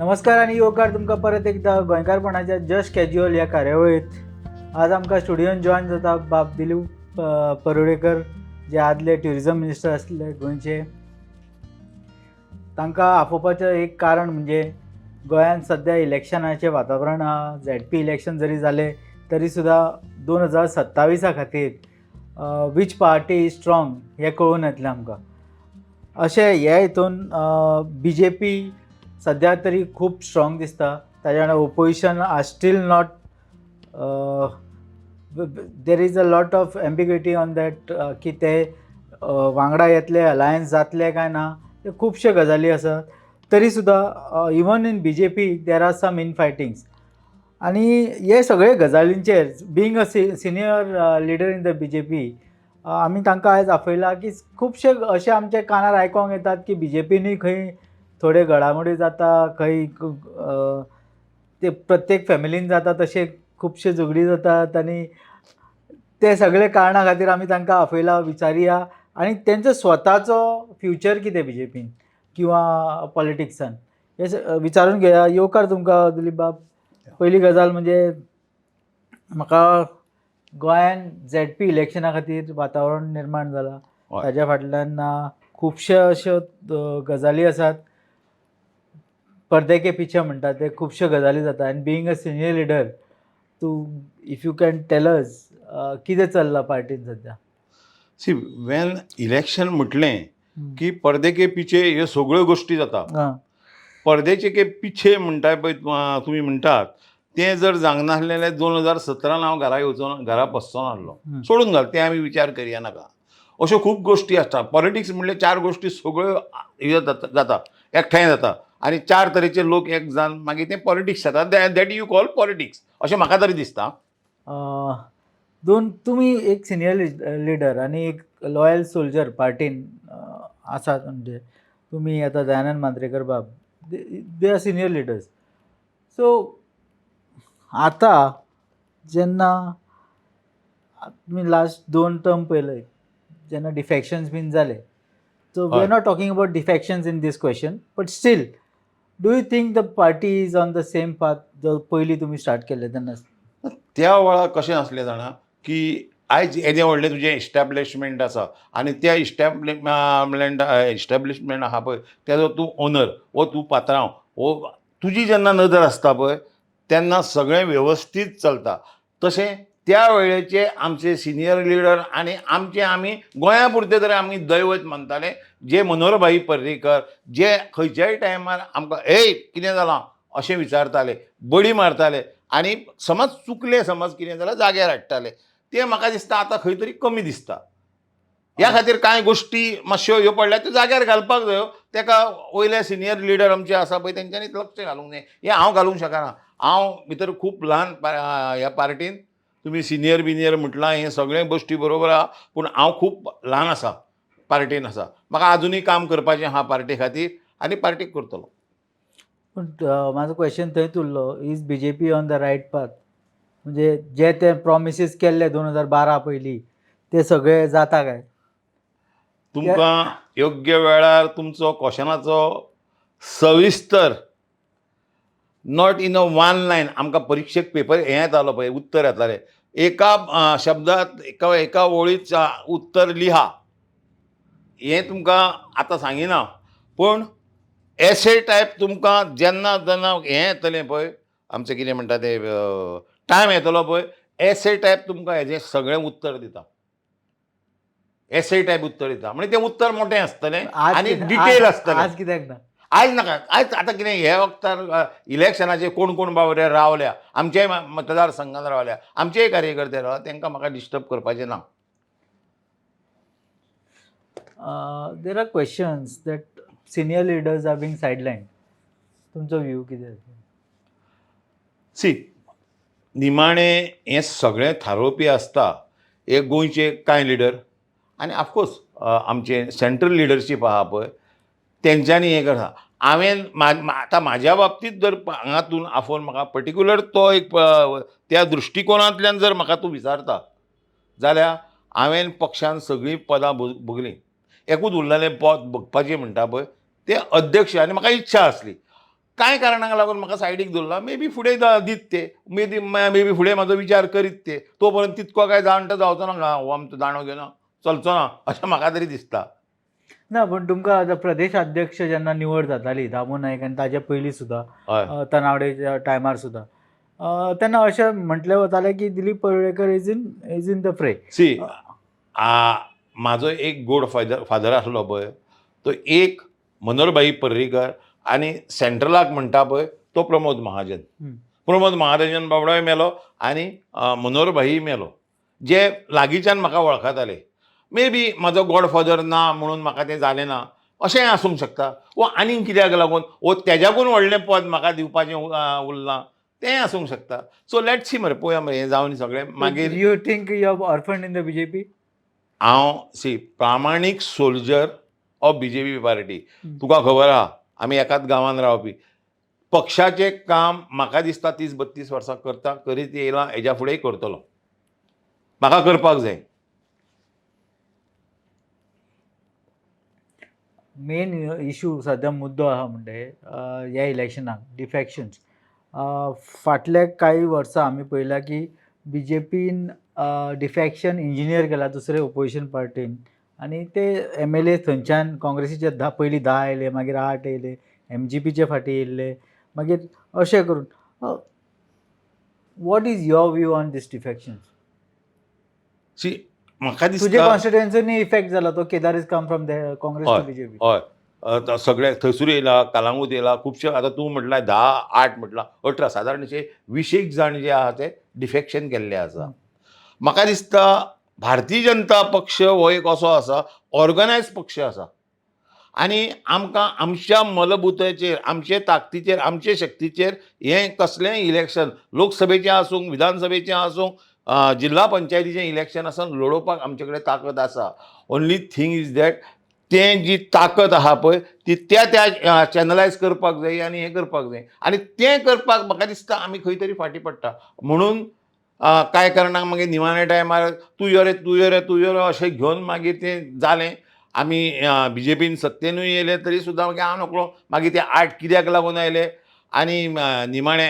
नमस्कार आनी येवकार तुमकां परत एकदा गोंयकारपणाच्या जस्ट कॅज्युअल ह्या कार्यावळींत. आज आमकां स्टुडियोन जॉयन जाता बाब दिलीप परुळेकर, जे आदले ट्युरिजम मिनिस्टर आसले गोंयचे. तांकां आपोवपाचें एक कारण म्हणजे गोंयांत सद्या इलेक्शनाचें वातावरण आहा. झेडपी इलेक्शन जरी जालें तरी सुद्दां 2027 खातीर which party is strong हें कळून येतलें आमकां. अशें हे हितून बीजेपी सद्या तरी खूब स्ट्रॉंग दिसता. ताज्या वांगडा opposition are still not, there is a lot of ambiguity on that की ते वांगडा येतले, अलायन्स जातले काय ना, ते खुबशे गजाली आसात. तरी सुद्दां even in BJP there are some infightings आनी हे सगळे गजालींचेर, being a senior leader in the BJP, आमी तांकां आयज आपयला की खुबशे अशे आमच्या कानार आयकोंक येतात की बीजेपीनूय खंय थोडे घडामोडी जाता, खंय ते प्रत्येक फॅमिलीन जाता तशें खुबशे झगडीं जातात. आनी ते सगळे कारणा खातीर आमी तांकां आपयला, विचारुया आनी तेंचो स्वताचो फ्युचर कितें बीजेपीन किंवा पॉलिटिक्सान हें विचारून घेया. येवकार तुमकां, दिलीप बाब. पयली गजाल म्हणजे म्हाका गोंयान झेडपी इलेक्शना खातीर वातावरण निर्माण जालां. ताज्या फाटल्यान खुबश्यो अश्यो गजाली आसात, पर्दे के पिछे म्हणटा ते खुबश्यो गजाली जाता. आनी बिईंग अ सिनियर लिडर तूं, if you can tell us, कितें चल्लां पार्टीन सद्या? सी, वेन इलेक्शन म्हटलें की पर्दे के पिछे ह्यो सगळ्यो गोश्टी जाता. पर्देचे के पिछे म्हणटा पळय तुमी म्हणटात तें जर जावंक जाल्यार 2017न हांव घरा येवचो ना, घरा बसचो नासलो. सोडून घाल तें, आमी विचार करया नाका. अश्यो खूब गोश्टी आसता. पॉलिटिक्स म्हणल्यार चार गोश्टी सगळ्यो हे जाता जाता एकठांय जाता आनी चार तरेचे लोक एक जावन मागीर तें पॉलिटिक्स जाता. That you call politics अशें म्हाका तरी दिसता. दोन, तुमी एक सिनियर लिडर आनी एक लॉयल सोल्जर पार्टीन आसात. म्हणजे तुमी आतां दयानंद मांद्रेकर बाब, they are senior leaders. So आतां जेन्ना तुमी लास्ट दोन टर्म पळयले, जेन्ना डिफॅक्शन्स बीन जाले, so we are not talking about defections in this question, but still, do you think the party is on the same path जो पयलीं तुमी स्टार्ट केल्ले तेन्ना? त्या वेळार कशें आसलें जाणा की आयज येदें व्हडलें तुजें इस्टॅब्लिशमेंट आसा आनी त्या इस्टॅब्लिशमेंट आहा पळय, तेजो तूं ओनर वो तूं पात्रांव वो तुजी जेन्ना नदर आसता पळय तेन्ना सगळें वेवस्थीत चलता. तशें त्या वेळेचे आमचे सिनियर लिडर आनी आमचे आमी गोंया पुरते तरी आमी दैवत मानताले, जे मनोहरभाई पर्रीकर, जे खंयच्याय टायमार आमकां "ए, कितें जालां?" अशें विचारताले, बडी मारताले आनी समज चुकले, समज कितें जाल्यार जाग्यार हाडटाले. ते म्हाका दिसता आतां खंय तरी कमी दिसता. ह्या खातीर कांय गोश्टी मातश्यो ह्यो पडल्या, त्यो जाग्यार घालपाक जायो. तेका वयले सिनियर लिडर आमचे आसा पळय, तेंच्यांनी लक्ष घालूंक जाय. हें हांव घालूंक शकना. हांव भितर खूब ल्हान ह्या पार्टीन. तुमी सिनियर बिनियर म्हटलां, हें सगळें गोश्टी बरोबर आहा, पूण हांव खूब ल्हान आसा पार्टीन आसा. म्हाका आजुनूय काम करपाचें आहा पार्टी खातीर आनी पार्टीक करतलो. पूण म्हाजो क्वेश्चन थंयच उरलो, is BJP on the right path? म्हणजे जे ते प्रॉमिसीस केल्ले 2012 पयलीं, ते सगळे जाता काय? तुमकां योग्य वेळार तुमचो क्वेश्चनाचो सविस्तर, not in a one line, आमकां परिक्षेक पेपर हें येतालो पळय, उत्तर येतालें, एका शब्दात, एका एका ओळीत उत्तर लिहा, हें तुमकां आतां सांगिना. पूण एसे टायप तुमकां जेन्ना जेन्ना हें येतलें पळय, आमचें कितें म्हणटा ते, टायम येतलो पळय, एसे टायप तुमकां हेजें सगळें उत्तर दिता. एसे टायप उत्तर दिता म्हणजे तें उत्तर मोठें आसतलें आनी डिटेल आसतलें. आज कित्याक ना? आयज नाका. आयज आतां कितें, हे वखतार इलेक्शनाचे कोण कोण बाबरे रावल्या, आमच्याय मतदारसंघात रावल्या, आमचेय कार्यकर्ते रावल्या, तांकां म्हाका डिस्टर्ब करपाचें ना. There are questions that senior leaders are being sidelined. तुमचो व्यू कितें आसा? सी, निमाणें हें सगळें थारोवपी आसता एक गोंयचे कांय लिडर आनी ऑफकोर्स आमचे सेंट्रल लिडरशीप आहा पळय, तेंच्यांनी हें करता. हांवें आतां म्हाज्या बाबतींत जर हांगा तूं आफोवन म्हाका पर्टिक्युलर तो एक त्या दृश्टिकोनांतल्यान जर म्हाका तूं विचारता जाल्यार हांवें पक्षान सगळीं पदां भोगलीं. एकूच उरलेलें पद भोगपाचें म्हणटा पळय, तें अध्यक्ष. आनी म्हाका इच्छा आसली. कांय कारणांक लागून म्हाका सायडीक दवरला. मे बी फुडें दीत ते, मे बी फुडें म्हाजो विचार करीत ते. तो पर्यंत तितको काय जाणटो जावचो ना, हो आमचो दांडो घेवन चलचो ना अशें म्हाका तरी दिसता. ना, पूण तुमकां आतां प्रदेश अध्यक्ष जेन्ना निवड जाताली दामू नायक आनी ताजे पयलीं सुद्दां तनावडेच्या टायमार सुद्दां, तेन्ना अशें म्हटलें वतालें की Dilip Parulekar is in the fray. See, म्हाजो एक गोड फादर आसलो पळय, तो एक मनोहरभाई पर्रीकर आनी सेंट्रलाक म्हणटा पळय तो प्रमोद महाजन. प्रमोद महाजन बाबडोय मेलो आनी मनोहरभाई मेलो, जे लागींच्यान म्हाका वळखताले. मे बी म्हाजो गॉडफादर ना म्हणून म्हाका तें जालें ना अशेंय आसूंक शकता, वो आनीक कित्याक लागून वो तेज्याकून व्हडलें पद म्हाका दिवपाचें उरलां तेंय आसूंक शकता. सो let see मरे, पळोवया मरे हें जावन सगळें मागीर. You think you have orphan in the BJP? हांव सी प्रामाणीक soldier of BJP party. तुका खबर आहा, आमी एकाच गांवान रावपी. पक्षाचें काम म्हाका दिसता 30-32 वर्सां करता करीत येयलां, हेज्या फुडेंय करतलो, म्हाका करपाक जाय. मेन इशू सद्या मुद्दो आहा म्हणटा ह्या इलेक्शनाक डिफॅक्शन्स. फाटल्या कांय वर्सां आमी पळयलां की बीजेपीन डिफॅक्शन इंजिनियर केला दुसरे ओपोजिशन पार्टीन आनी ते एमएलए थंयच्यान काँग्रेसीचे 10, पयलीं 10 आयले, मागीर 8 येयले, एमजीपीचे फाटीं येयल्ले, मागीर अशें करून. What is your view on this defections? See, म्हाका तुजे दिसता कॉन्स्टिट्युएन्सीनी इफेक्ट जाला तो, Kedar is come from the Congress to BJP. हय, सगळे थंयसर येयला, कालांगूट येयला खुबशे. आतां तूं म्हटलां 10, 8 म्हटलां, 18, सादारणशे 20 जाण जे आहा ते डिफेक्शन केल्ले आसा. म्हाका दिसता भारतीय जनता पक्ष हो एक असो आसा, ऑर्गनायज पक्ष आसा आनी आमकां आमच्या मलबुताचेर, आमचे ताकदीचेर, आमचे शक्तीचेर हें कसलेंय इलेक्शन, लोकसभेचें आसूं, विधानसभेचें आसूं, जिल्हा पंचायतीचें इलेक्शन आसूं, लडोवपाक आमचे कडेन ताकद आसा. ओनली थींग is that तें जी ताकद आहा पळय ती त्या त्या चॅनलायज करपाक जाय आनी हें करपाक जाय आनी तें करपाक म्हाका दिसता आमी खंय तरी फाटीं पडटा. म्हणून कांय कारणाक मागीर निमाण्या टायमार तूं यो रे, तूं यो रे, तूं यो रे अशें घेवन मागीर तें जालें. आमी बीजेपीन सत्तेनूय येयले तरी सुद्दां मागीर हांव नकळो मागीर ते 8 कित्याक लागून आयले आनी निमाणें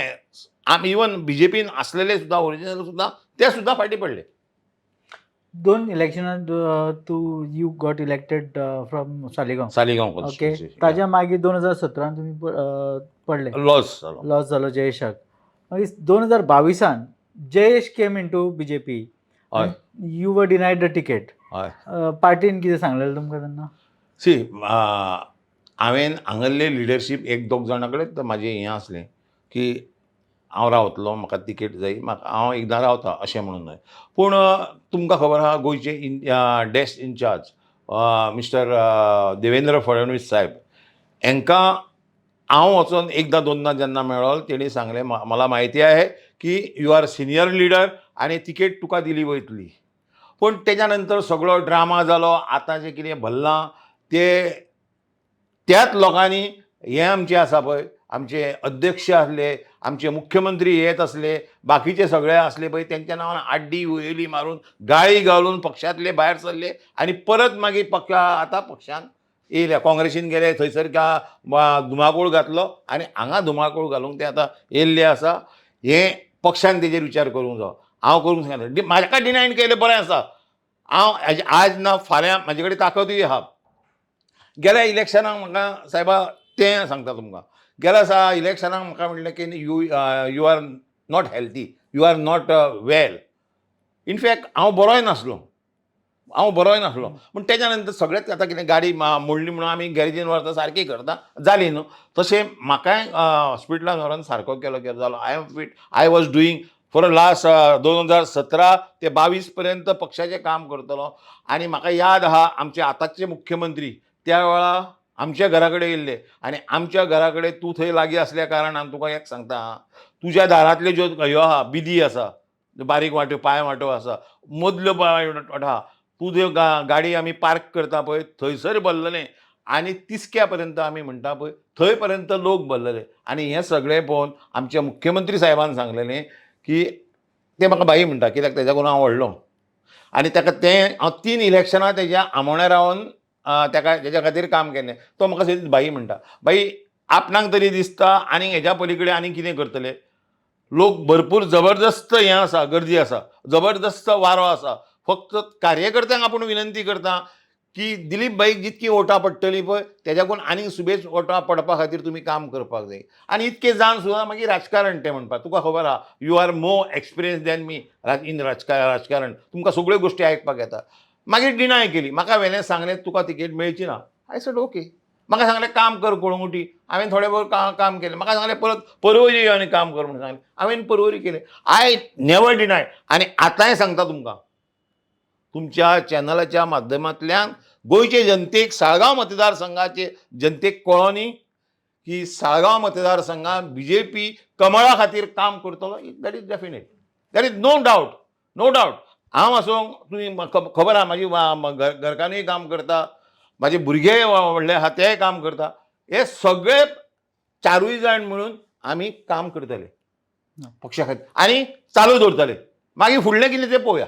आमी इवन बीजेपीन आसलेले सुद्दां, ओरिजिनल सुद्दां, ते सुद्दां फाटीं पडले. दोन इलेक्शनात तूं you got elected from Saligao. Saligao. Okay, ताज्या मागीर 2017 तुमी पडले. लॉस जालो. लॉस जालो जयेशाक. मागीर 2022 Jayesh came into BJP. You were denied the ticket. पार्टीन कितें सांगलेलें तुमकां तेन्ना? सी, हांवें हांगल्ले लिडरशीप एक दोग जाणां कडेन म्हाजें हें आसलें की हांव रावतलो, म्हाका तिकेट जाय, म्हाका हांव एकदां रावता अशें म्हणून न्हय. पूण तुमकां खबर आहा, गोंयचे in desk incharge mister Devendra Fadnavis साहेब हांकां हांव वचोन एकदां दोनदां जेन्ना मेळ्ळो, तेणी सांगलें, मला माहिती आहे की you are senior leader आनी तिकेट तुका दिली वयतली. पूण तेज्या नंतर सगळो ड्रामा जालो. आतां जें कितें भरलां ते त्याच लोकांनी, हें आमचें आसा पळय, आमचे अध्यक्ष आसले, आमचे मुख्यमंत्री येत आसले, बाकीचे सगळे आसले पळय, तेंच्या नांवान आड्डी हुयेली मारून गाळी घालून पक्षांतले भायर सरले आनी परत मागीर पक्ष आतां पक्षान येयले. काँग्रेसीन गेले, थंयसर धुमाकूळ घातलो आनी हांगा धुमाकूळ घालूंक ते आतां येयल्ले आसा. हें पक्षान तेजेर विचार करूंक जावो, हांव करूंक शकना. म्हाका डिनायन केलें बरें आसा, हांव आज ना फाल्यां म्हाजे कडेन ताकदूय आहा. गेल्या इलेक्शनाक म्हाका सायबा तें सांगता तुमकां, गेल्या सा इलेक्शनाक म्हाका म्हणलें की you are not healthy, you are not well. In fact हांव बरोय नासलो, हांव बरोय नासलो. पूण तेज्या नंतर सगळेंच आतां कितें गाडी मोडली म्हणून आमी गॅरेजीन व्हरता, सारकी करता, जाली न्हू. तशें म्हाकाय हॉस्पिटलान व्हरोन सारको केलो, केलो जालो. I am fit. I was doing for last 2017 ते 22 पर्यंत पक्षाचें काम करतलो. आनी म्हाका याद आहा, आमचे आतांचे मुख्यमंत्री त्या वेळा आमच्या घरा कडेन येयल्ले आनी आमच्या घरा कडेन तूं थंय लागीं आसल्या कारणान तुका एक सांगता आं, तुज्या दारांतल्यो ज्यो ह्यो आहा, बिदी आसा, बारीक वांट्यो, पांय वांटो आसा, मदल्यो पांय वांटो आहा, तुज्यो गाडी आमी पार्क करता पळय थंयसर भरलेलें आनी तिसक्या पर्यंत आमी म्हणटा पळय थंय पर्यंत लोक भरलेले. आनी हें सगळें पळोवन आमच्या मुख्यमंत्री साहेबान सांगलेलें की ते म्हाका बाई म्हणटा, कित्याक तेज्याकून हांव व्हडलो आनी ताका तें हांव 3 इलेक्शनां तेज्या आमोण्या रावन ताका तेज्या खातीर काम केलें. तो म्हाका सदींच बाई म्हणटा. बाई आपणाक तरी दिसता आनी हेज्या पलीकडे आनी कितें करतले. लोक भरपूर जबरदस्त हें आसा, गर्दी आसा, जबरदस्त वारो आसा. फक्त कार्यकर्त्यांक आपूण विनंती करता की दिलीप भाईक जितकी वोटां पडटलीं पळय तेज्याकून आनीक सुबेज वोटां पडपा खातीर तुमी काम करपाक जाय. आनी इतकें जावन सुद्दां मागीर राजकारण तें म्हणपाक तुका खबर आहा, you are more experience than me in राजकारण. तुमकां सगळ्यो गोश्टी आयकपाक येता. मागीर डिनाय केली, म्हाका वेल्यान सांगलें तुका तिकेट मेळची ना. I said okay. म्हाका सांगलें काम कर कळंगुटी, हांवें थोडे भोव काम केलें. म्हाका सांगलें परत परवरी यो आनी काम कर म्हणून सांगलें, हांवें परवरी केलें. I never deny. आनी आतांय सांगता तुमकां, तुमच्या चॅनलाच्या माध्यमांतल्यान गोंयचे जनतेक, साळगांव मतदारसंघाचे जनतेक कळोनी न्ही की साळगांव मतदारसंघात बीजेपी कमळा खातीर काम करतलो. That is definite, that is no doubt, no doubt. हांव आसूं, तुमी खबर आहा, म्हाजी घरकान्नूय काम करता, म्हाजे भुरगेय व्हडले आहा तेय काम करता. हे सगळे चारूय जाण म्हणून आमी काम करतले पक्षा खातीर आनी चालू दवरतले. मागीर फुडलें कितें तें पळोवया.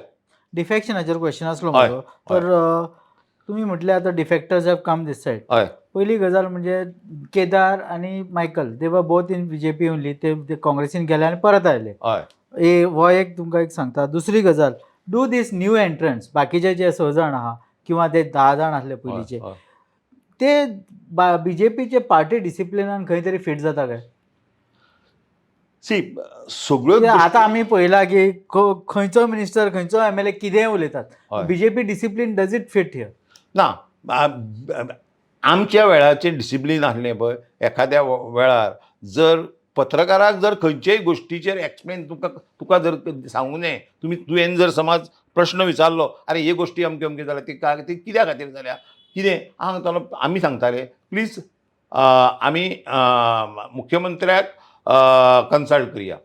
डिफेक्शनाचेर क्वेश्चन आसलो हय, म्हजो. तर तुमी म्हटलें आतां defectors have come this side. पयली गजाल म्हणजे केदार आनी Michael, they were both in BJP only. ते ते काँग्रेसीन गेले आनी परत आयले. ए हो एक तुमकां एक सांगता. दुसरी गजाल, do these new entrants, बाकीचे जे स जाण आहा किंवा ते 10 जाण आसले पयलींचे, हय, हय. ते बीजेपीचे पार्टी डिसिप्लिनान खंय तरी फिट जाता काय? सी, सगळ्यो कित्याक आतां आमी पळयलां की खंयचो मिनिस्टर, खंयचो एमएलए कितेंय उलयतात. BJP discipline, does it fit here? ना, आमच्या वेळाचें डिसिप्लीन आसलें पळय, एखाद्या वेळार जर पत्रकाराक जर खंयचेय गोश्टीचेर एक्सप्लेन तुका जर सांगूं नये, तुवें जर समज प्रश्न विचारलो, अरे हे गोश्टी अमक्यो अमक्यो जाल्या, ती कित्या खातीर जाल्या, कितें हांव सांगतालो, आमी सांगताले प्लीज आमी मुख्यमंत्र्याक कन्सल्ट करया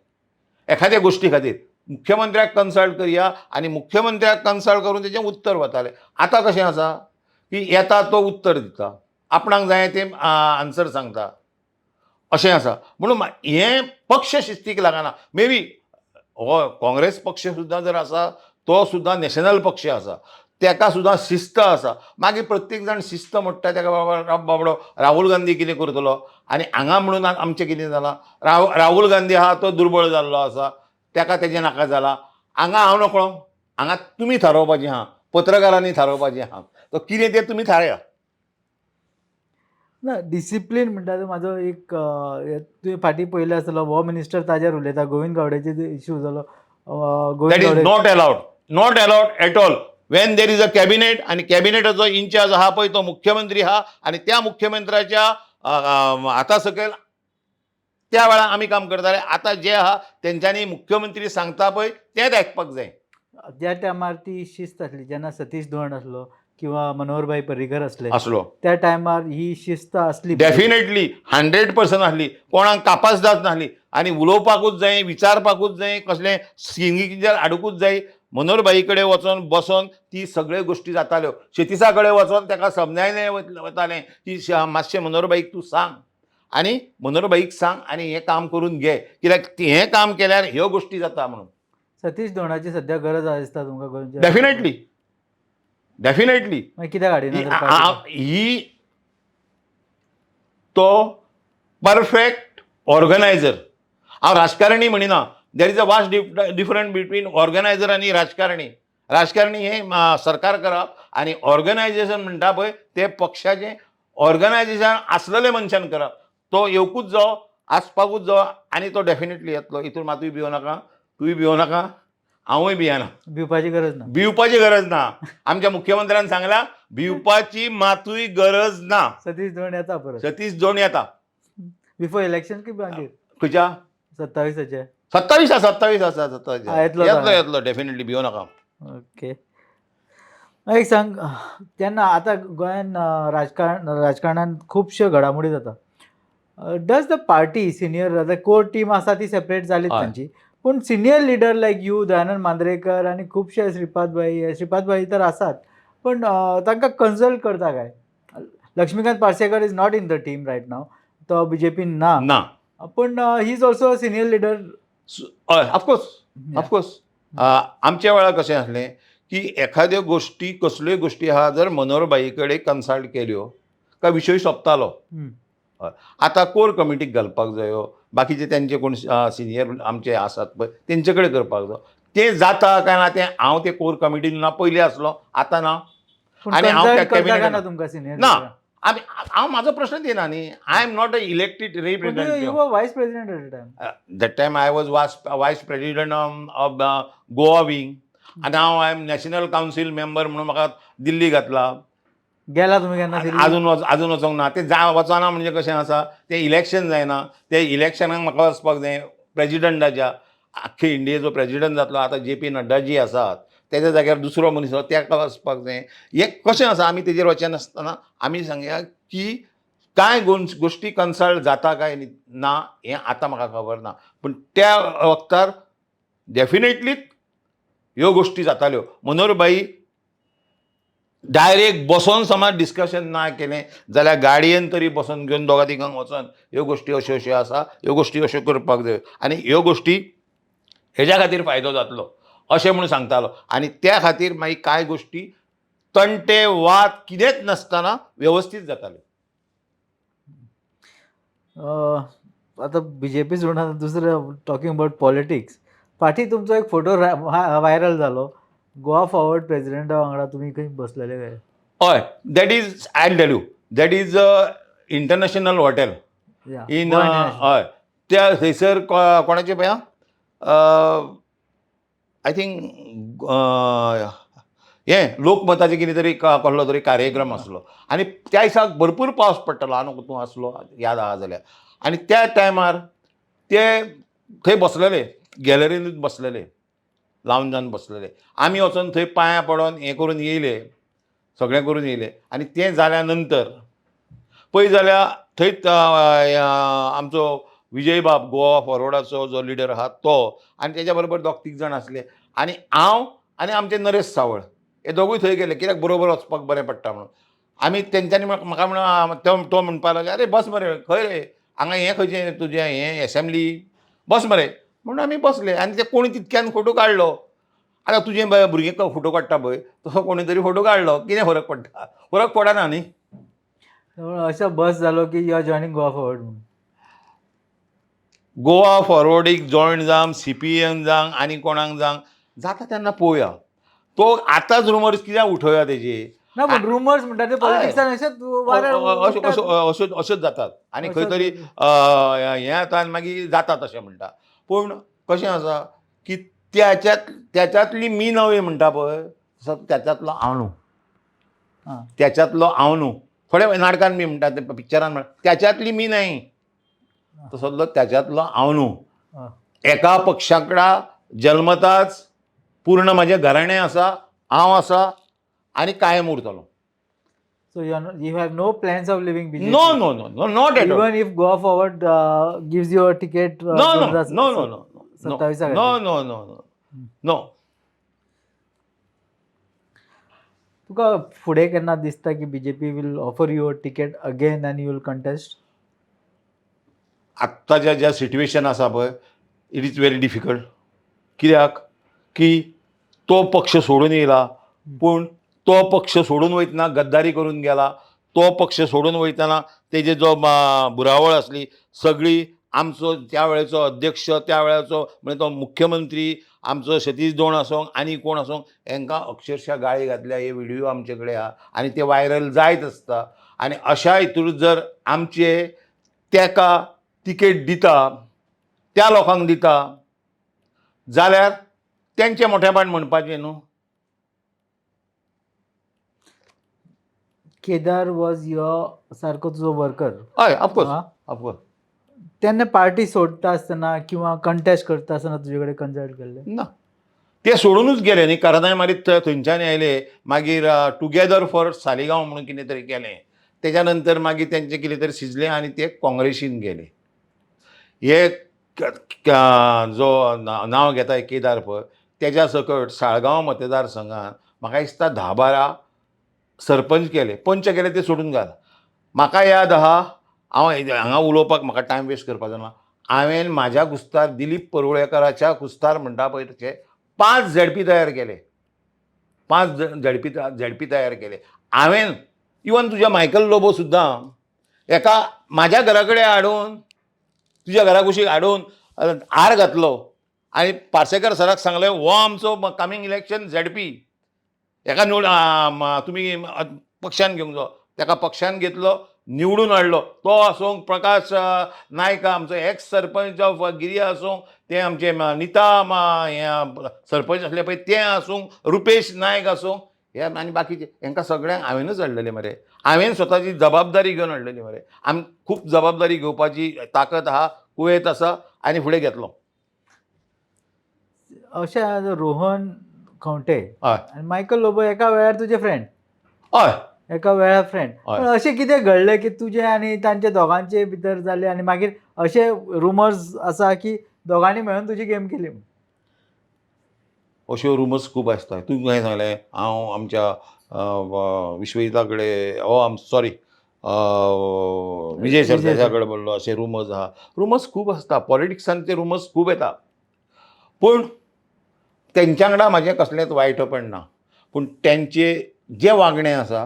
एखाद्या गोश्टी खातीर, मुख्यमंत्र्याक कन्सल्ट करया. आनी मुख्यमंत्र्याक कन्सल्ट करून तेजें उत्तर वतालें. आतां कशें आसा की येता तो उत्तर दिता, आपणाक जाय तें आन्सर सांगता, अशें आसा. म्हणून हें पक्ष शिस्तीक लागना. मे बी हो काँग्रेस पक्ष सुद्दां जर आसा, तो सुद्दां नॅशनल पक्ष आसा, तेका सुद्दां शिस्त आसा. मागीर प्रत्येक जाण शिस्त म्हणटा तेका, बाबा बाबडो राहुल गांधी कितें करतलो? आनी हांगा म्हणून आमचें कितें जालां, राहुल गांधी आहा तो दुर्बळ जाल्लो आसा, तेका तेजें नाका जालां. हांगा हांव नकळो, हांगा तुमी थारोवपाचें आहा, पत्रकारांनी थारोवपाचें आहा, तो कितें तें तुमी थारया. ना, डिसिप्लीन म्हणटा तो म्हाजो एक तुवें फाटीं पळयलें आसतलो, हो मिनिस्टर ताजेर उलयता, गोविंद गावड्याचेर इशू जालो, that Govind is Gawde. Not allowed, not allowed at all. When there is a cabinet आनी कॅबिनेटाचो इन्चार्ज आहा पळय तो मुख्यमंत्री आहा, आनी त्या मुख्यमंत्र्याच्या हाता सकयल त्या वेळार आमी काम करताले. आतां जे आहा तेंच्यांनी मुख्यमंत्री सांगता पळय तेंच आयकपाक जाय. ज्या टायमार ती शिस्त आसली, जेन्ना सतीश धोंड आसलो किंवा मनोहरभाई पर्रीकर आसले आसलो, त्या टायमार ही शिस्त आसली. डेफिनेटली 100% आसली. कोणाक कापासदाद नासली आनी उलोवपाकूच जाय, विचारपाकूच जाय, कसलें सिंगीचेर हाडुकूच जाय. मनोहरभाई कडेन वचोन बसोन ती सगळ्यो गोश्टी जाताल्यो. शेतीसा कडेन वचोन ताका समजायलें वतालें की मातशें मनोहरभाईक तूं सांग आनी मनोहरभाईक सांग आनी हें काम करून घे, कित्याक हें काम केल्यार ह्यो गोश्टी जाता म्हणून. सतीश धोंडाची सध्या गरज आसा दिसता तुमकां गोंयच्या? Definitely, definitely. मागीर कित्याक हाडिना तर पार्टी? ही तो परफेक्ट ऑर्गनायझर. हांव राजकारणी म्हणिना, there is a vast difference between organiser आनी राजकारणी. राजकारणी हें सरकार करप आनी ऑर्गनायझेशन म्हणटा पळय तें पक्षाचें ऑर्गनायझेशन आसलेले मनशान करप. तो येवकूच जावो, आसपाकूच जावो, आनी तो डेफिनेटली येतलो. हितून मातूय भियो नाका, तूंय भियो नाका, हांवूय भियेना. भिवपाची गरज ना. भिवपाची गरज ना. आमच्या मुख्यमंत्र्यान सांगला, भिवपाची मातूय गरज ना. सतीश धोंड येता परत? सतीश जोड येता. बिफोर इलेक्शन की मागीर? खंयच्या? 27आचे. 27 आसा, 27 आसा, 27. हा, येतलो. येतलो, येतलो डेफिनेटली, भियो नाका. ओके, मागीर एक सांग, तेन्ना आतां गोंयान राजकारणान खुबश्यो घडामोडी जाता. डज the party senior, आतां कोर टीम आसा ती सेपरेट जाली तांची, पूण senior leader like you, Dayanand Mandrekar आनी खुबशे श्रीपाद भाई, श्रीपाद भाई तर आसात, पूण तांकां कन्सल्ट करता काय? Laxmikant Parsekar is not in the team right now, तो बीजेपीन ना. ना. पूण he is also a senior leader. हय, ऑफकोर्स, ऑफकोर्स. आमच्या वेळार कशें आसलें की एखाद्यो गोश्टी, कसल्योय गोश्टी आहा, जर मनोहरभाई कडेन कन्सल्ट केल्यो काय विशय सोंपतालो. हय. आतां कोर कमिटीक घालपाक जायो, बाकीचे तेंचे कोण सिनियर आमचे आसात पळय तेंचे कडेन करपाक जायो. तें जाता काय ना तें हांव ते कोर कमिटीन ना पयलीं आसलो, आतां ना. पूण आनी हांव कन्सल्ट त्या करता काय कॅबिनेटान ना तुमकां सिनियर? ना. आमी हांव म्हाजो प्रश्नच येना न्ही. I am not a elected you representative. Were vice president at time. That time I was vice president of Goa wing आनी हांव I am national council member म्हणून म्हाका दिल्ली घातला. गेला तुमी केन्ना दिल्ली? आजून वचोंक ना. तें जा वचना म्हणजे कशें आसा, तें इलेक्शन जायना, तें इलेक्शनाक म्हाका वचपाक जाय प्रेजिडंटाच्या. आख्खे इंडियेचो प्रेजिडंट जातलो आतां जे पी नड्डाजी आसात, तेज्या जाग्यार दुसरो मनीस आसा तेका वचपाक जाय. हें कशें आसा, आमी तेजेर वचनासतना आमी सांगया की कांय गोश्टी कन्सल्ट जाता काय ना हें आतां म्हाका खबर ना, पूण त्या वखतार डेफिनेटली ह्यो गोश्टी जाताल्यो. मनोहर भाई डायरेक्ट बसोन समज डिस्कशन ना केलें जाल्यार गाडयेन तरी बसोन घेवन दोगा तिगांक वचोन ह्यो गोश्टी अश्यो अश्यो आसा, ह्यो गोश्टी अश्यो करपाक जायो आनी ह्यो गोश्टी हेज्या खातीर फायदो जातलो अशें म्हणून सांगतालो. आनी त्या खातीर मागीर कांय गोश्टी तंटे वाद कितेंच नासतना वेवस्थीत जाताल्यो. आतां बीजेपी सोडून आतां दुसरें, टॉकिंग अबाउट पॉलिटिक्स, फाटीं तुमचो एक फोटो व्हायरल जालो, गोवा फॉरवर्ड प्रेजिडेंटा वांगडा तुमी खंय बसलेले काय? हय, that is, I tell you, that is international hotel in Goa International. हय, त्या थंयसर कोणाचें पळया, I think हें लोकमताचें कितें तरी कसलो तरी कार्यक्रम आसलो आनी त्या दिसाक भरपूर पावस पडटालो. हांव तूं आसलो याद आहा जाल्यार. आनी त्या टायमार ते थंय बसलेले, गॅलरीनूच बसलेले, लावंजान बसलेले. आमी वचोन थंय पांयां पडोन हें करून येयले, सगळें करून येयले. आनी तें जाल्या नंतर पळय जाल्यार थंयच आमचो विजयबाब गोवा फॉरवर्डाचो जो लिडर आहा तो आनी तेज्या बरोबर दोग तीग जाण आसले आनी हांव आनी आमचे नरेश सावळ हे दोगूय थंय गेले, कित्याक बरोबर वचपाक बरें पडटा म्हणून. आमी तेंच्यांनी म्हाका म्हणून तो म्हणपाक लागले, अरे बस मरे, खंय रे हांगा हें खंयचें तुजें हें एसेंब्ली, बस मरे म्हणून आमी बसले. आनी ते कोणी तितक्यान फोटो काडलो. आतां तुजें भुरगें फोटो काडटा पळय तसो कोणी तरी फोटो काडलो, कितें फरक पडटा? फरक पडना न्ही. अशें बस जालो की you are joining Goa Forward म्हणून? गोवा फॉरवर्डीक जॉयन जावं, सीपीएन जावं आनी कोणाक जावं जाता तेन्ना पळोवया. तो आतांच रुमर्स कित्याक उठोवया तेजे? ना, पूण रुमर्स म्हणटा ते पॉलिटिक्सान अशेंच वाऱ्यार अश्यो उडटात. अश्यो अश्योच जातात आनी खंय तरी हें जाता आनी मागीर जाता तशें म्हणटा. पूण कशें आसा की त्याच्यातली मी नवे म्हणटा पळय तसो त्याच्यातलो हांव न्हू. त्याच्यातलो हांव न्हू. थोडे नाटकान बी म्हणटा, ते पिक्चरान म्हणटा त्याच्यातली मी नाही, तसलो त्याच्यातलो हांव न्हू. एका पक्षा जल्मताच पूर्ण म्हाजें घराणें आसा, हांव आसा आनी कायम उरतलो. So you have no plans of leaving BJP? No, no, no, no, not at all. Even if Goa Forward gives you a ticket? No, no, no, no, no. सत्तावीसा? No, no, no, no, no. तुका फुडें केन्ना दिसता की BJP will offer you a ticket again and you will contest? आत्ताच्या ज्या situation आसा पळय, it is very difficult. कित्याक की तो पक्ष सोडून येयला, पूण तो पक्ष सोडून वयतना गद्दारी करून गेला. तो पक्ष सोडून वयतना तेजे जो भुरावळ आसली सगळी, आमचो त्या वेळेचो अध्यक्ष, त्या वेळाचो म्हणजे तो मुख्यमंत्री आमचो सतीश दोण आसूं आनी कोण आसूं, हेंकां अक्षरशा गाळी घातल्या. हे व्हिडियो आमचे कडेन आहा आनी ते व्हायरल जायत आसता. आनी अशा हितून जर आमचे तेका तिकेट दिता, त्या लोकांक दिता जाल्यार तेंचें मोठेपण म्हणपाचें न्हू. केदार वॉज your सारको तुजो वर्कर. हय, ऑफकोर्स, ऑफकोर्स. तेन्ना पार्टी सोडटा आसतना किंवा कंटेस्ट करता आसतना तुजे कडेन कन्सल्ट केल्लें? ना, ते सोडूनच गेले न्ही. कारनाय मारीत थंयच्यान आयले, मागीर टुगेदर फॉर सालिगांव म्हणून कितें तरी केलें. तेज्या नंतर मागीर तेंचें कितें तरी शिजलें आनी ते काँग्रेसीन गेले. हे जो नांव घेता केदार पळय, तेज्या सकट साळगांव मतदारसंघात म्हाका दिसता 10-12 सरपंच केले, पंच केले, ते सोडून घाल. म्हाका याद आहा, हांव हांगा उलोवपाक म्हाका टायम वेस्ट करपाचो ना. हांवें म्हाज्या कुस्तार, दिलीप परुळेकराच्या कुस्तार म्हणटा पळय तशें 5 झेडपी तयार केले, 5 झेडपी तयार केले हांवें. इवन तुज्या मायकल लोबो सुद्दां एका म्हाज्या घरा कडेन हाडून, तुज्या घरा कुशीक हाडून हार घातलो आनी पार्सेकर सराक सांगलें, हो आमचो कमींग इलेक्शन झेडपी, हेका निवड तुमी पक्षान घेवंक जावो. ताका पक्षान घेतलो, निवडून हाडलो. तो आसूं, प्रकाश नायक आमचो एक्स सरपंच ऑफ गिरिया आसूं, ते आमचे निता हें सरपंच आसले पळय ते आसूं, रुपेश नायक आसूं, हे आनी बाकीचे, हांकां सगळ्यांक हांवेनूच हाडलेले मरे. हांवें स्वताची जबाबदारी घेवन हाडलेली मरे. आमी खूब जबाबदारी घेवपाची ताकद आहा, कुवेत आसा आनी फुडें घेतलो. अशें आज रोहन खंवटे हय. आनी मायकल लोबो एका वेळार तुजे फ्रेंड, हय. एका वेळार फ्रेंड, हय. पण अशें कितें घडलें की तुजें आनी तांचे दोगांचे भितर जालें आनी मागीर अशे रुमर्स आसा की दोगांनी मेळून तुजी गेम केली? अश्यो रुमर्स खूब आसता. तुवें कशें सांगलें, हांव आमच्या विश्वजिता कडेन, ओ आम सॉरी, विजय सरदेसाया कडेन बोल्लो, अशे रुमर्स आहा. रुमर्स खूब आसता पॉलिटिक्सान, ते रुमर्स खूब येता. पूण तेंच्या वांगडा म्हाजें कसलेंच वायटपण ना, पूण तेंचे जें वागणें आसा,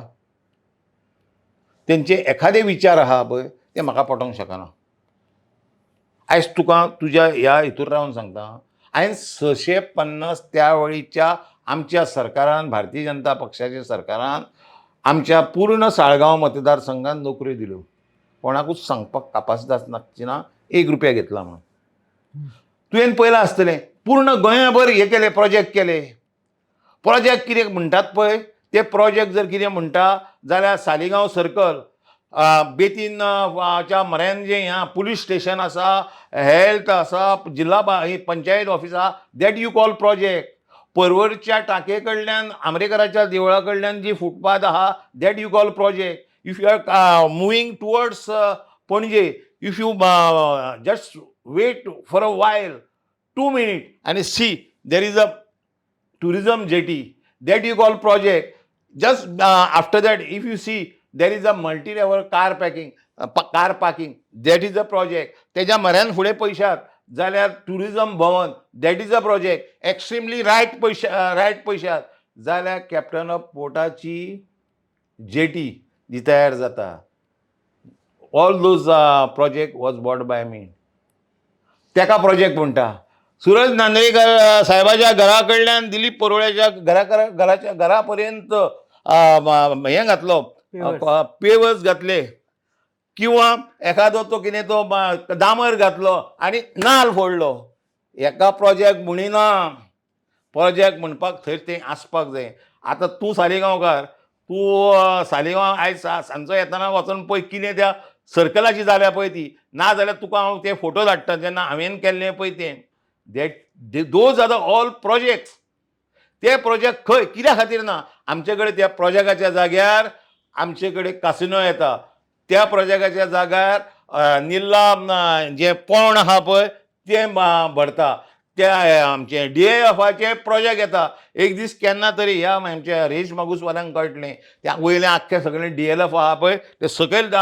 तेंचे एखादे विचार आहा पळय, ते म्हाका पटोवंक शकना. आयज तुका तुज्या ह्या हितूर रावन सांगता, हांवें 650 त्या वेळीच्या आमच्या सरकारान, भारतीय जनता पक्षाच्या सरकारान आमच्या पूर्ण साळगांव मतदारसंघात नोकऱ्यो दिल्यो. कोणाकूच सांगपाक कापास्दाद लागची ना एक रुपया घेतला म्हणून. तुवें पळयलां आसतलें, पूर्ण गोंयाभर हे केले, प्रोजेक्ट केले. प्रोजेक्ट कितें म्हणटात पळय, ते प्रोजेक्ट जर कितें म्हणटा जाल्यार सालिगांव सर्कल, बेतीन च्या म्हऱ्यान जें ह्या पुलीस स्टेशन आसा, हेल्थ आसा, जिल्हा ही पंचायत ऑफीस आहा, that you call project. परवरच्या टाके कडल्यान आमरेकराच्या देवळा कडल्यान जी फुटपाथ आहा, that you call project. If you are moving towards Panaji, if you just wait for a while, 2 minute, आनी see, there is a tourism jetty, that you call project. Just after that, if you see, there is a multi level car parking, that is a project. तेज्या म्हऱ्यान फुडें पळयशात जाल्यार tourism Bhavan, that is a project. Extremely right पळयशा, right पळयशात जाल्यार captain of पोर्टाची jetty जी तयार जाता. All those project was bought by me. तेका प्रोजेक्ट म्हणटा? सुरज नांद्रेकर साहेबाच्या घरा कडल्यान दिलीप परोळ्याच्या घरा घराच्या घरा पर्यंत हें घातलो, Pavers. पेवर्स घातले, किंवा एखादो तो कितें तो डांबर घातलो आनी नाल फोडलो, हेका प्रोजेक्ट म्हणिना. प्रोजेक्ट म्हणपाक थंय तें आसपाक जाय. आतां तूं सालिगांवकार, तूं सालिगांव आयज सांजचो येतना वचोन पळय कितें त्या सर्कलाची जाल्या पळय ती. ना जाल्यार तुका हांव ते फोटो धाडटा जेन्ना हांवें केल्ले पळय तें. That those are the all projects. ते प्रोजेक्ट खंय कित्या खातीर ना आमचे कडेन? त्या प्रोजेक्टाच्या जाग्यार आमचे कडेन कासिनो येता. त्या प्रोजेक्टाच्या जाग्यार निल्ला जें पोण आहा पळय तें भरता. त्या आमचे डीएफाचे प्रोजेक्ट येता. एक दीस केन्ना तरी ह्या आमच्या रेश मागूसवाल्यांक कळटलें, त्या वयलें आख्खें सगळें डीएलएफ आहा पळय ते सकयल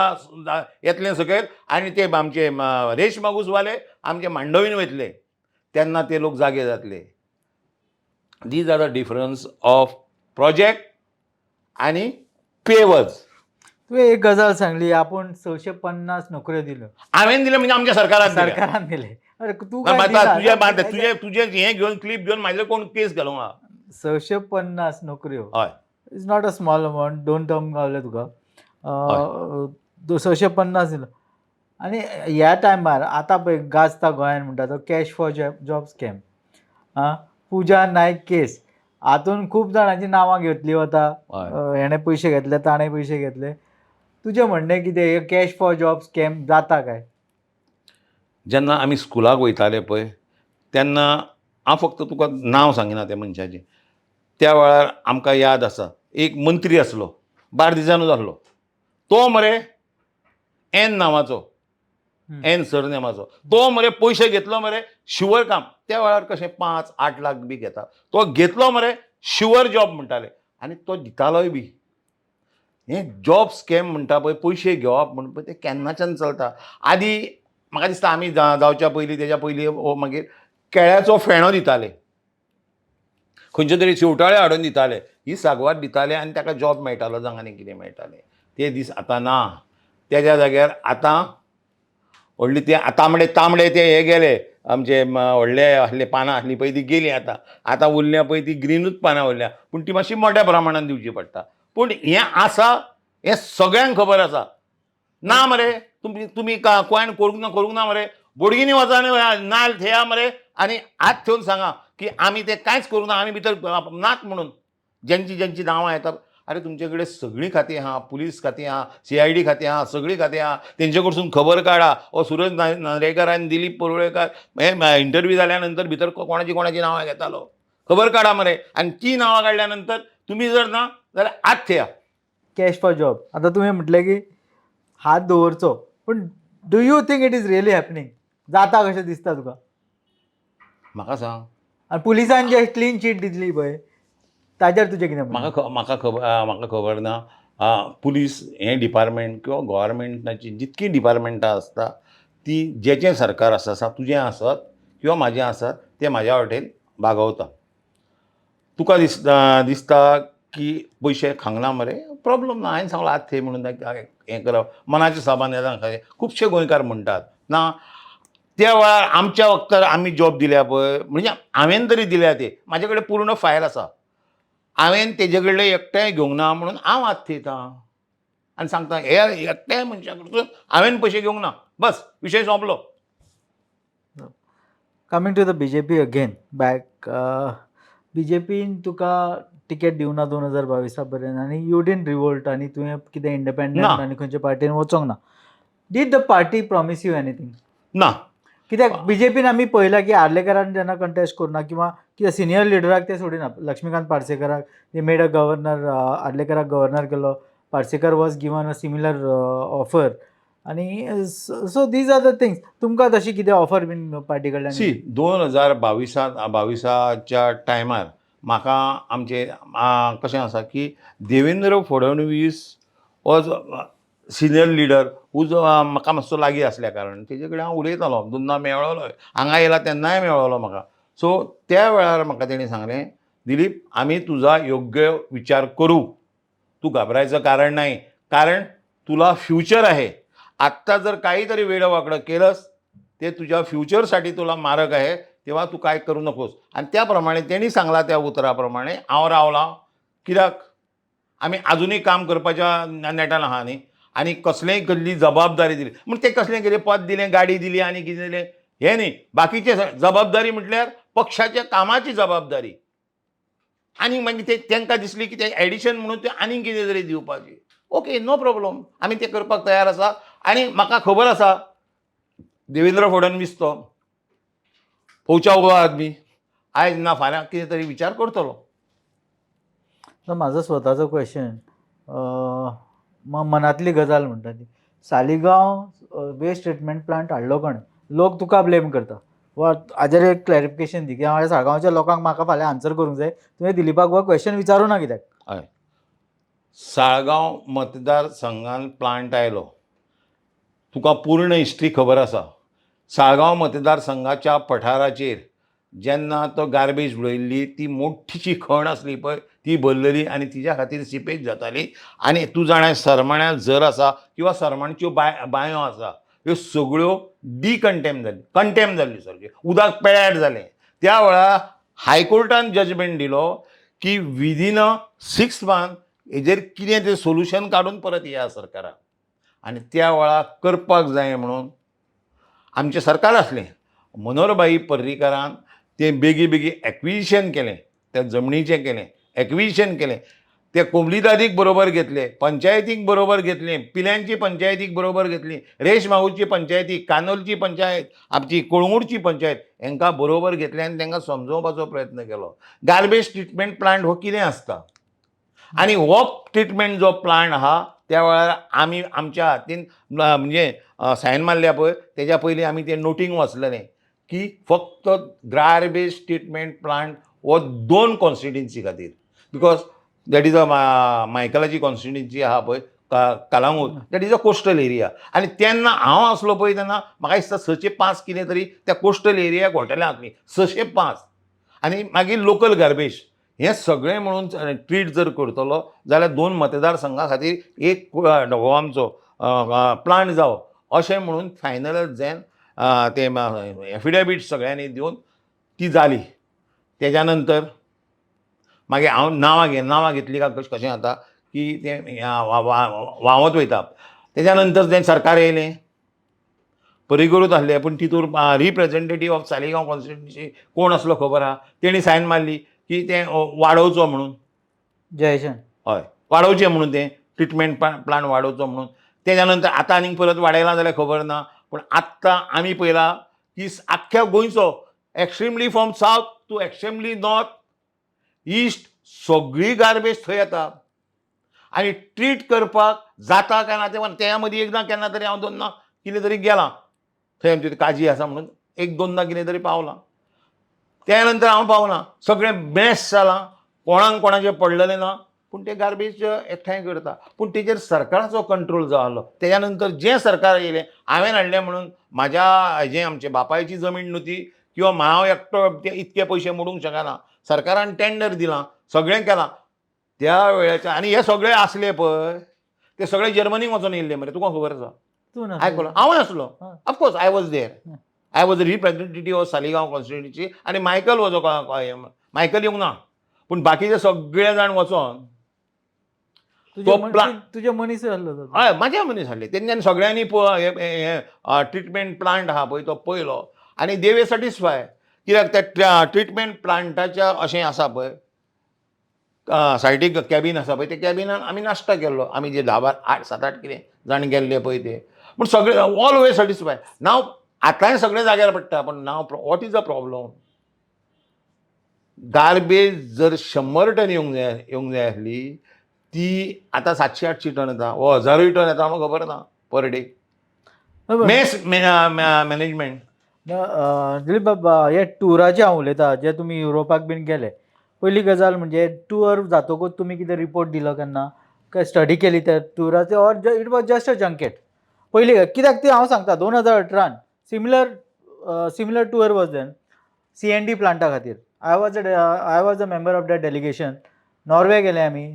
येतलें सकयल आनी ते आमचे रेश मागूसवाले आमचे मांडवीन वयतले, तेन्ना ते लोक जागे जातले. These are the difference of project आनी पेवर्स. तुवें एक गजाल सांगली, आपूण 650 नोकऱ्यो दिल्यो. हांवें दिलें म्हणजे आमच्या सरकारान दिलें. सरकारान दिले. अरे तूं ना, काय म्हाका दिला? तुजे बांद तुजे तुजें हें घेवन, क्लिप घेवन म्हाजेर कोण केस घालूंक आहा. 650 नोकऱ्यो हय. Is not a small amount. दोन टर्म गावले तुका, 650 दिलो आनी ह्या टायमार आतां पळय गाजता गोंयान म्हणटा तो कॅश फॉर जॉब स्कॅम, आं, पुजा नायक केस, हातून खूब जाणांची नांवां घेतली वता. हय. हेणें पयशे घेतले, ताणें पयशे घेतले. तुजें म्हणणें कितें, हे कॅश फॉर जॉब स्कॅम जाता काय? जेन्ना आमी स्कुलाक वयताले पळय तेन्ना, हांव फक्त तुका नांव सांगिना त्या मनशाचें, त्या वेळार आमकां याद आसा, एक मंत्री आसलो, बार्देजानूच आसलो तो मरे, एन नांवाचो, एन सर नांवाचो तो मरे. पयशे घेतलो मरे, शुवर काम. त्या वेळार कशें 5-8 लाख बी घेता, तो घेतलो मरे, शुवर जॉब म्हणटाले आनी तो दितालोय बी. हें जॉब स्कॅम म्हणटा पळय, पयशे घेवप म्हण पळय, तें केन्नाच्यान चलता. आदी म्हाका दिसता आमी जावच्या पयलीं, तेज्या पयलीं ओ मागीर केळ्याचो फेणो दिताले, खंयचे तरी शेवटाळे हाडून दिताले, ही सागवार दिताले आनी ताका जॉब मेळटालो जावं आनी कितें मेळटालें. ते दीस आतां ना. तेज्या जाग्यार आतां व्हडली ते तांबडे तांबडे ते हे गेले आमचे व्हडले आसले पानां आसलीं पळय ती गेलीं आतां. आतां उरल्या पळय ती ग्रिनूच पानां उरल्या, पूण ती मातशी मोट्या प्रमाणान दिवची पडटा. पूण हें आसा, हें सगळ्यांक खबर आसा. ना मरे, तुमी तुमी कोण करूंक ना, करूंक ना मरे, बोडगिनी वचा आनी नाल थेया मरे आनी हात थेवन सांगा की आमी ते कांयच करूंक ना, आमी भितर नात म्हणून. जेंची जेंची नांवां येता, आरे तुमचे कडेन सगळीं खातीं आहा, पुलीस खातीं आहा, सीआयडी खातीं आहा, सगळीं खातीं आहा, तेंचे कडसून खबर काडा. हो सुरज नार्वेकर आनी दिलीप परुळेकर हे इंटरव्यू जाल्या नंतर भितर कोणाची कोणाची नांवां घेतालो, खबर काडा मरे. आनी ती नांवां काडल्या नंतर तुमी जर ना जाल्यार आत थेया. कॅश फॉर जॉब, आतां तुवें म्हटलें की हात दवरचो, पूण do you think it is really happening? जाता कशें दिसता तुका? म्हाका सांग. आनी पुलिसान जे क्लीन चीट दितली पळय ताजेर तुजें कितें म्हणणें? म्हाका खबर ना. पुलीस हें डिपार्टमेंट किंवा गोवोरमेंटाची जितकीं डिपार्टमेंटां आसता ती जेचें सरकार आसा, तुजें आसत किंवा म्हाजें आसत, तें म्हाज्या वाटेन बागवता. तुका दिसता की पयशे खांगना मरे, प्रोब्लम ना. हांवें सांगलां आत थंय म्हणून हें करप मनाचें समाधान खातीर. खुबशे गोंयकार म्हणटात ना, त्या वेळार आमच्या वखतार आमी जॉब दिल्या पळय, म्हणजे हांवें तरी दिल्या, ते म्हाजे कडेन पूर्ण फायल आसा, हांवें तेजे कडले एकटेंय घेवंक ना म्हणून हांव हात थेयतां आनी सांगता हे एकट्याय मनशा कडसून हांवें पयशे घेवंक ना, बस विशय सोंपलो. Coming to the BJP again back, बीजेपीन तुका टिकेट दिवना 2022 पर्यंत आनी you didn't revolt आनी तुवें कितें इंडिपेंडंट ना. आनी खंयच्या पार्टीन वचोंक ना. Did the party promise you anything? ना. कित्याक बीजेपीन आमी पळयलां की आर्लेकरान जेन्ना कंटेस्ट करुना किंवा कित्याक सिनियर लिडराक ते सोडिना, Laxmikant पार्सेकराक they made a governor, आर्लेकराक governor केलो, Parsekar was given a similar offer आनी so these are the things. तुमकां तशी कितें ऑफर बीन पार्टी कडल्यान? सी, 2022 बावीसाच्या टायमार म्हाका आमचे कशें आसा की Devendra Fadnavis was senior leader who जो म्हाका मातसो लागीं आसल्या कारणान तेजे कडेन हांव उलयतालो, दोनदां मेळ्ळोलोय, हांगा येयला तेन्नाय मेळ्ळोलो म्हाका. सो त्या वेळार म्हाका तेणी सांगलें, दिलीप आमी तुजा योग्य विचार करू, तूं घाबरायचं कारण नाही, कारण तुला फ्युचर आहे. आत्ता जर काहीतरी वेडं वाकडं केलंस ते तुझ्या फ्युचरसाठी तुला मारक आहे, तेव्हा तूं काय करू नकोस. आनी त्या प्रमाणे तेणी सांगलां त्या उतरा प्रमाणे हांव रावलां, कित्याक आमी आजुनूय काम करपाच्या नेटान आहा न्ही. आनी कसलेंय कसली जबाबदारी दिली म्हण तें कसलें कितें पद दिलें, गाडी दिली आनी कितें दिलें हें न्ही, बाकीचें जबाबदारी म्हटल्यार पक्षाच्या कामाची जबाबदारी. आनी मागीर ते तांकां दिसली की ते एडिशन म्हणून ते आनीक कितें तरी दिवपाची, ओके, नो प्रॉब्लम, आमी तें करपाक तयार आसा. आनी म्हाका खबर आसा देवेंद्र फडणवीस तो पोवच्या उगो आदमी, आयज ना फाल्यां कितें तरी विचार करतलो. तर म्हाजो स्वताचो क्वेश्चन, मनांतली गजाल म्हणटा ती, सालिगांव वेस्ट ट्रिटमेंट प्लांट हाडलो कोणें? लोक तुका ब्लेम करता वा हाजेर एक क्लॅरिफिकेशन दी, कित्याक हांवें साळगांवच्या लोकांक म्हाका फाल्यां आन्सर करूंक जाय, तुवें दिलीपाक हो क्वेश्चन विचारूं ना कित्याक? हय, साळगांव मतदारसंघान प्लांट आयलो, तुका पूर्ण हिस्ट्री खबर आसा. साळगांव मतदारसंघाच्या पठाराचेर जेन्ना तो गार्बेज उडयल्ली ती मोठीशी खण आसली पळय, ती भरलेली आनी तिज्या खातीर सिपेज जाताली. आनी तूं जाणा सरमाण्या झर आसा किंवा सरमाणच्यो बांयो आसा, ह्यो सगळ्यो डिकंटेम जाल्यो, कंटेम जाल्ल्यो, सारक्यो उदक पेड्यार जालें. त्या वेळार हायकोर्टान जजमेंट दिलो की विदीन अ 6 मंथ हेजेर कितें तें सोल्युशन काडून परत येया सरकाराक. आनी त्या वेळार करपाक जाय म्हणून आमचें सरकार आसलें, मनोहरभाई पर्रीकारान तें बेगी बेगी एक्विजिशन केलें, त्या जमनीचें केलें, एक्विजिशन केलें, ते कोमलीदादीक बरोबर घेतले, पंचायतीक बरोबर घेतलें, पिल्यांची पंचायतीक बरोबर घेतली, रेश मागूची पंचायती, कानोलची पंचायत, आमची कोळंगूटची पंचायत, हांकां बरोबर घेतलें आनी तांकां समजोवपाचो प्रयत्न केलो. गार्बेज ट्रिटमेंट प्लांट हो कितें आसता आनी हो ट्रिटमेंट जो प्लांट आहा त्या वेळार आमी आमच्या हातीन म्हणजे सायन मारल्या पळय, तेज्या पयलीं आमी तें नोटींग वाचलेलें की फक्त गार्बेज ट्रिटमेंट प्लांट हो दोन कॉन्स्टिट्युन्सी खातीर, because that is a मायकलाची कॉन्स्टिट्युन्सी आहा पळय Calangute, that is a coastal area. आनी तेन्ना हांव आसलो पळय तेन्ना म्हाका दिसता 605 कितें तरी त्या कोस्टल एरियाक हॉटेलां आसलीं, 605. आनी मागीर लोकल गार्बेज हें सगळें म्हणून ट्रीट जर करतलो जाल्यार दोन मतदारसंघा खातीर एक हो आमचो प्लांट जावो अशें म्हणून फायनल जावन ते एफिडेवीट सगळ्यांनी दिवन ती जाली. तेज्या नंतर मागीर हांव नांवां घेतली काय कशें जाता की तें व्हांवत वयता. तेज्या नंतर जें सरकार येयलें, परिगरूच आसले, पूण तितूर रिप्रेजेंटेटीव ऑफ सालिगांव कॉन्स्टिट्युन्सी कोण आसलो खबर आहा, तेणी सायन मारली की तें वाडोवचो म्हणून. जयेशान? हय, वाडोवचें म्हणून, तें ट्रिटमेंट प्लांट वाडोवचो म्हणून. तेज्या नंतर आतां आनीक परत वाडयलां जाल्यार खबर ना, पूण आत्तां आमी पळयलां की आख्ख्या गोंयचो extremely from south to extremely north east सगळी गार्बेज थंय येता आनी ट्रीट करपाक जाता काय ना तें. त्या मदीं एकदां केन्ना तरी हांव दोनदां कितें तरी गेलां थंय, आमची काजी आसा म्हणून एक दोनदां कितें तरी पावलां. त्या नंतर हांव पावना, सगळें मॅस जालां, कोणाक कोणाचें पडलेलें ना, पूण ते गार्बेज एकठांय करता. पूण तेजेर सरकाराचो कंट्रोल जाय आहलो. तेज्या नंतर जें सरकार येयलें, हांवें हाडलें म्हणून म्हाज्या हेजें आमच्या बापायची जमीन न्हू ती, किंवा हांव एकटो ते इतके पयशे मोडूंक शकना. सरकारान टेंडर दिलां, सगळें केलां त्या वेळाच्या. आनी हे सगळे आसले पळय, ते सगळे जर्मनीक वचोन येयल्ले मरे, तुका खबर आसा. तूं ना? आयकलो, हांवूय आसलो. Of course I was there. I was representative of Saligao constituency आनी मायकल वचो, मायकल येवंक ना, पूण बाकीचे सगळे जाण वचोन तुजे तो तुजे मनीस आहलो तो. हय, म्हाज्या मनीस हाडले तेंच्यांनी सगळ्यांनी हे ट्रिटमेंट प्लांट आहा पळय तो पयलो आनी दे वर सॅटिस्फाय, कित्याक त्या ट्रिटमेंट प्लांटाच्या अशें आसा पळय, सायडीक कॅबीन आसा पळय, त्या कॅबिनान आमी नाश्ता केल्लो, आमी जे धा बारा आठ सात आठ कितें जाण गेल्ले पळय ते. पूण सगळे ऑल वे सॅटिस्फाय. नाव आतांय सगळे जाग्यार पडटा, पण now what is the problem? Garbage जर 100 टन येवंक जाय आसली, ती आतां 700 800 टन येता वो हजारूय टन येता म्हाका खबर ना पर डे. बरोबर. Mess management. दिलीप बाबा, हे टुराचे हांव उलयता, जे तुमी युरोपाक बीन गेले, पयली गजाल म्हणजे टूर जातकूच तुमी कितें रिपोर्ट दिलो केन्ना, काय स्टडी केली त्या टुराचे, or it was just a junket? पयली कित्याक ती हांव सांगता, 2018न similar tour was then C&D Plantae खातीर. I was a member of that delegation. Norway गेले आमी,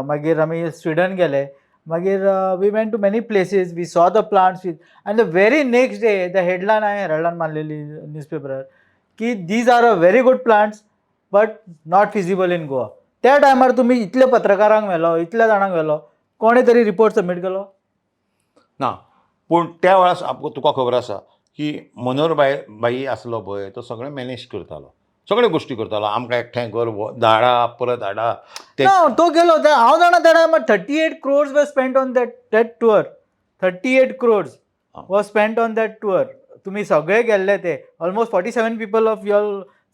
मागीर आमी स्विडन गेले, मागीर we went to many places, we saw the plants, and the very next day the headline हांवें हेराल्डान मारलेली न्यूजपेपरार की these are a very good plants but not feasible in Goa. त्या टायमार तुमी इतले पत्रकारांक व्हेलो, इतल्या जाणांक व्हेलो, कोणें तरी रिपोर्ट सबमीट केलो? ना, पूण त्या वेळार तुका खबर आसा की मनोहर बाय भाई आसलो पळय, तो सगळें मॅनेज करतालो, सगळ्यो गोश्टी करतालो, आमकां एकठांय कर, धाडा, परत हाडा ते. ना, तो गेलो. हांव जाणा, त्या टायमार 38 crores were spent on that tour. 38 crores was spent on that tour. तुमी सगळे गेल्ले ते almost 47 people of your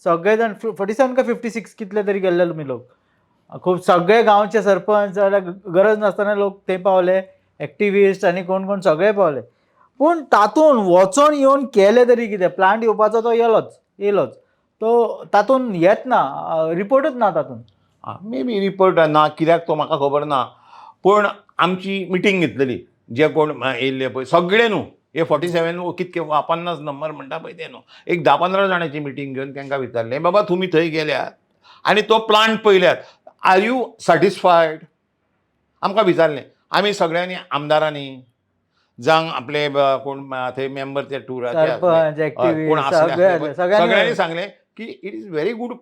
सगळे जाण, 47 काय 56 कितले तरी गेल्ले तुमी लोक. खूब सगळे गांवचे सरपंच जाल्यार गरज नासतना लोक थंय पावले, एक्टिविस्ट आनी कोण कोण सगळे पावले. पूण तातूंत वचोन येवन केलें तरी कितें? प्लांट येवपाचो तो येलोच येयलोच, तो तातूंत येत ना, रिपोर्टूच ना तातूंत. मे बी रिपोर्ट ना कित्याक तो म्हाका खबर ना, पूण आमची मिटींग घेतलेली, जे कोण येयल्ले पळय सगळे न्हू, हे 47 कितके 50 नंबर म्हणटा पळय ते न्हू, एक 10-15 जाणांची मिटींग घेवन तांकां विचारलें, बाबा तुमी थंय गेल्यात आनी तो प्लांट पळयल्यात, are you satisfied? आमकां विचारलें. आमी सगळ्यांनी आमदारांनी जावं आपले कोण थंय मेंबर ते टुराचे आसले, सरपंच, हय, कोण एक्टिविस्ट आसले सगळे आसले आसले, पळय, सगळ्यांनी सगळ्यांनी सांगलें की it is very good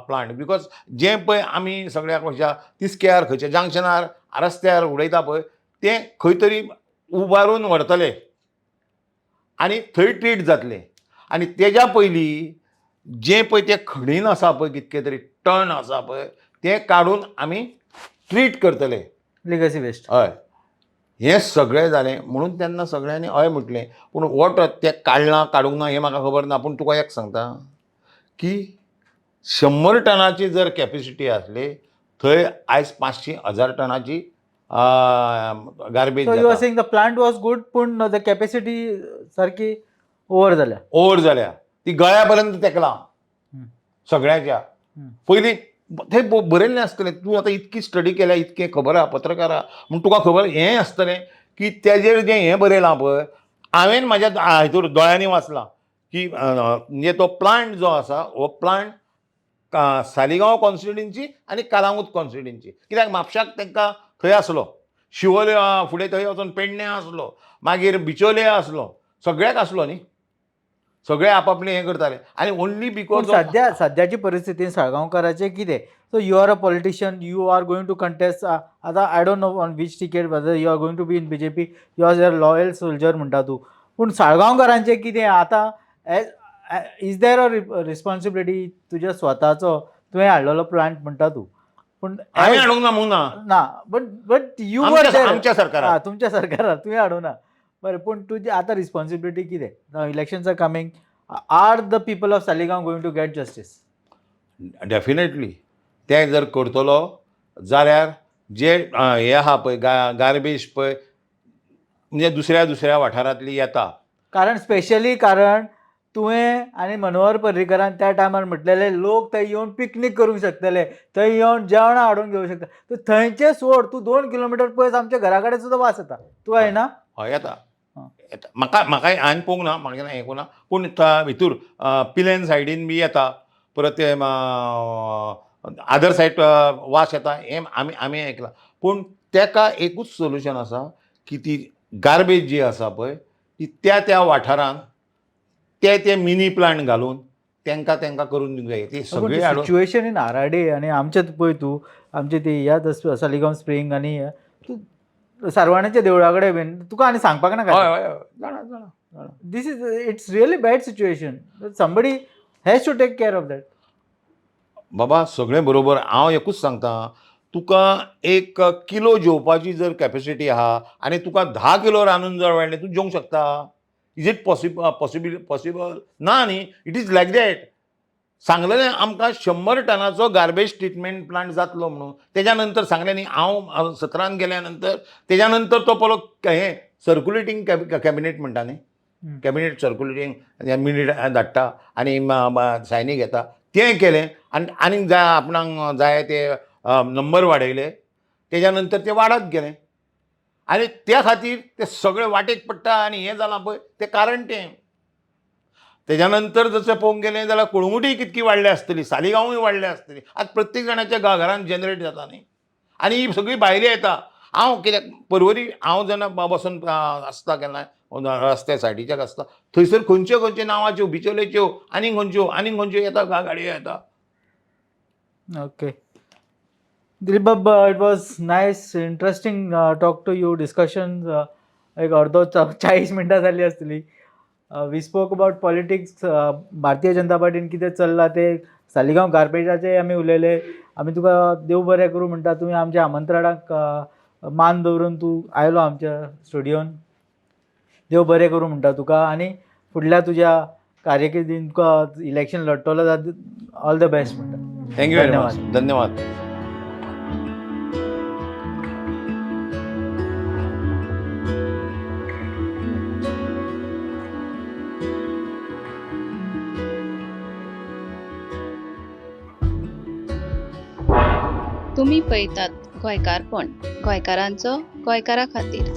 plant, because जें पळय आमी सगळ्याक खंयच्या तिस्क्यार, खंयच्या जंक्शनार, रस्त्यार उडयता पळय, तें खंय तरी उबारून व्हरतले आनी थंय ट्रीट जातलें. आनी तेज्या पयलीं जें पळय तें खणीन आसा पळय, कितके तरी टन आसा पळय, तें काडून आमी ट्रीट करतले. Legacy waste. हय, हें सगळें जालें म्हणून तेन्ना सगळ्यांनी हय म्हटलें. पूण वट तें काडलां काडूंक ना हें म्हाका खबर ना, पूण तुका एक सांगता की 100 टनाची जर कॅपेसिटी आसली थंय, आयज 500 1000 टनाची garbage. So you are saying the plant was good, पूण the capacity सारकी ओवर जाल्या. ओवर जाल्या, ती गळ्या पर्यंत तेकला सगळ्याच्या. पयलीं थंय बरयल्लें आसतलें. तूं आतां इतकी स्टडी केल्या, इतकें खबर आहा, पत्रकार आहा म्हूण तुका खबर हें आसतलें की तेजेर जें हें बरयलां पळय, हांवें म्हाज्या हितूर दोळ्यांनी वाचलां की म्हणजे तो प्लांट जो आसा हो प्लांट सालिगांव कॉन्स्टिट्युएन्सी आनी कालांगूट कॉन्स्टिट्युएन्सी, कित्याक म्हापशाक तांकां थंय आसलो. शिवोले फुडें थंय वचोन पेडण्यां आसलो, मागीर बिचोले आसलो, सगळ्याक आसलो न्ही. सगळे आपापले हें करताले आनी ओन्ली पूण because सद्या सद्याची परिस्थिती साळगांवकाराचें कितें? So you are a politician, you are going to contest. आतां I don't know on which ticket, whether you are going to be in BJP. You are a loyal soldier म्हणटा तूं, पूण साळगांवकारांचें कितें आतां? Is there a responsibility तुज्या स्वताचो? तुवें हाडलेलो plant म्हणटा तूं, पूण आमी हाडूंक ना म्हणूंक ना. ना, बट you वर आमच्या सरकारान. तुमच्या सरकारान तुवें हाडूं ना, बरें, पूण तुजी आतां रिस्पॉन्सिबिलिटी कितें? Elections are coming. Are the people of Saligao going to get justice? Definitely. तें जर करतलो जाल्यार जे हें आहा पळय, गार्बेज पळय, म्हणजे दुसऱ्या दुसऱ्या वाठारांतली येता. कारण स्पेशली कारण तुवें आनी मनोहर पर्रीकरान त्या टायमार म्हटलेले लोक थंय येवन पिकनीक करूंक शकतले, थंय येवन जेवणां हाडून घेवंक शकता. तर थंयचें सोड, तूं 2 किलोमिटर पयस आमच्या घरा कडेन सुद्दां वास येता. तुका येना? हय, येता. आं. येता. म्हाका म्हाका हांवें पळोवंक ना, म्हाका हें करूं ना, पूण भितूर पिलेन सायडीन बी येता, परत ते आदर सायड वास येता हें आमी आयकलां. पूण तेका एकूच सोल्युशन आसा की ती गार्बेज जी आसा पळय ती त्या त्या वाठारान ते ते मिनी प्लांट घालून तेंकां करून दिवंक जाय ती सगळी हाडून. सिच्युएशन इन आराडे आनी आमचे पळय तूं आमचे ती याद सालिगांव स्प्रींग आनी तूं सारवाण्याच्या देवळा कडेन बीन तुका आनी सांगपाक नाका. हय हय हय, जाणा जाणा जाणा. This is it's really bad situation. Somebody has to take care of that. बाबा, सगळें बरोबर. हांव एकूच सांगता तुका, एक किलो जेवपाची जर कॅपेसिटी आहा आनी तुका 10 किलो रांदून जर वाडलें, तूं जेवंक शकता? Is it possible? ना न्ही. It is like that. सांगलेलें आमकां 100 टनाचो गार्बेज ट्रिटमेंट प्लांट जातलो म्हणून. तेज्या नंतर सांगलें न्ही हांव 17न गेल्या नंतर, तेज्या नंतर तो परत हें सर्क्युलेटींग कॅबिनेट म्हणटा न्ही, कॅबिनेट सर्क्युलेटींग मिनीट धाडटा आनी सायनी घेता, तें केलें आनी आनीक जाय आपणाक जाय ते नंबर वाडयले. तेज्या नंतर ते वाडत गेले आनी त्या खातीर ते सगळे वाटेक पडटा आनी हें जालां पळय तें कारण तें. तेज्या नंतर जशें पळोवंक गेलें जाल्यार कळंगुटी कितकी वाडल्या आसतली, सालिगांवूय वाडल्या आसतली. आतां प्रत्येक जाणाच्या घरान जनरेट जाता न्ही आनी ही सगळी भायली येता. हांव कित्याक परवरी हांव जेन्ना बसून आसता केन्नाय रस्त्या सायडीच्याक आसता, थंयसर खंयच्यो खंयच्यो नांवाच्यो बिचोलेच्यो आनी खंयच्यो आनी खंयच्यो येता, गाडयो येता. Okay. Dilip, it was nice, interesting talk to you. Discussion एक अर्दो 40 मिनटां जाली आसतली. We spoke about politics, Bharatiya Janata पार्टीन कितें चल्लां तें, सालिगांव गार्बेजाचें आमी उलयले. आमी तुका देव बरें करूं म्हणटा, तुवें आमच्या आमंत्रणाक मान दवरून तूं आयलो आमच्या स्टुडियोन. देव बरें करूं म्हणटा तुका आनी फुडल्या तुज्या कार्यकिर्दीन तुका इलेक्शन लडटलो जाल्यार ऑल the best म्हणटा. Thank you very much. धन्यवाद. तुमी पळयतात गोंयकारपण, गोंयकारांचो गोंयकारा खातीर.